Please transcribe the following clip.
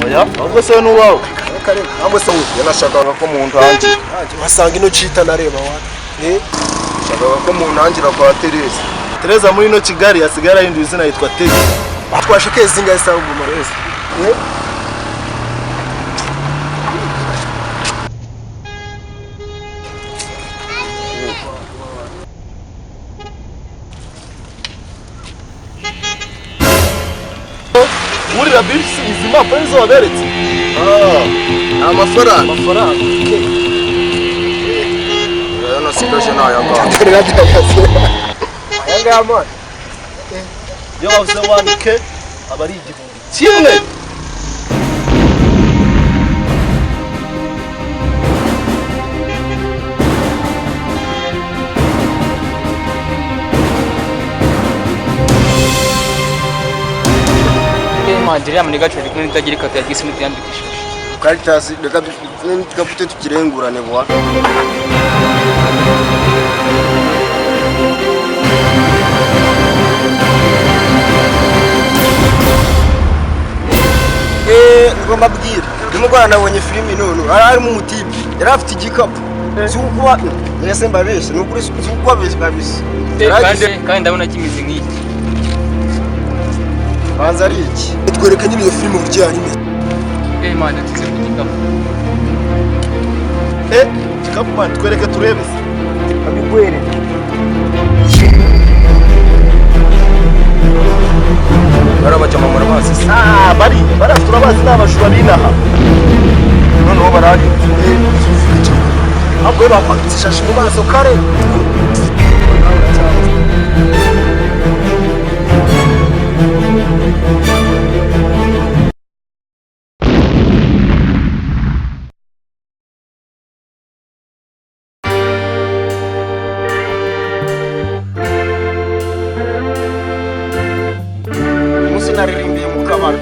Oya, ahubwo se n'uwawe. Reka reka, ahubwo se wowe. Yanashakaga ko mu ntangira. Wasanga ino cita nareba wa. Eh, Nashakaga ko mu ntangira kwa Tereza. Tereza muri ino Kigali asigaye yarahindura izina yitwa Teri. Twashe kezi ingahe sawa mu marezi. Eh? Wurira bisi izi mpapuro nizo waberetse. Ah, ni amafaranga. Amafaranga. Ayo nasigaje ni aya ngaya. Dore radikaze. Aya ngaya man. Iyo bavuze 1K aba ari 1000. Mandiriya muri gacu kumwe n'itagira ikarita ya gisi n'utiyandikishije. Caritas reka tugapfute tukirengurane bwa. Eh, ngomba mbabwira. Nimugora nabonye filimi none hari harimo umutipe yari afite igikapu. Si ukuba mwese mbabeshye, ni ukuri si ukubabeshya kabisa. Kandi ndabona kimeze nk'iki. Banza ari iki? Twereke nyine iyo filime uburyo yari imeze. Eh manda tuze ku gikapu. Eh, igikapu man twereke turebe se. Abikwereke. Barabacama murabazi se. Ah, bari bari turabazi ni abajura b'inaha. Noneho barari. Ahubwo bakwambitse ishashi mu maso kare. Umunsi naririmbiye mu kabari.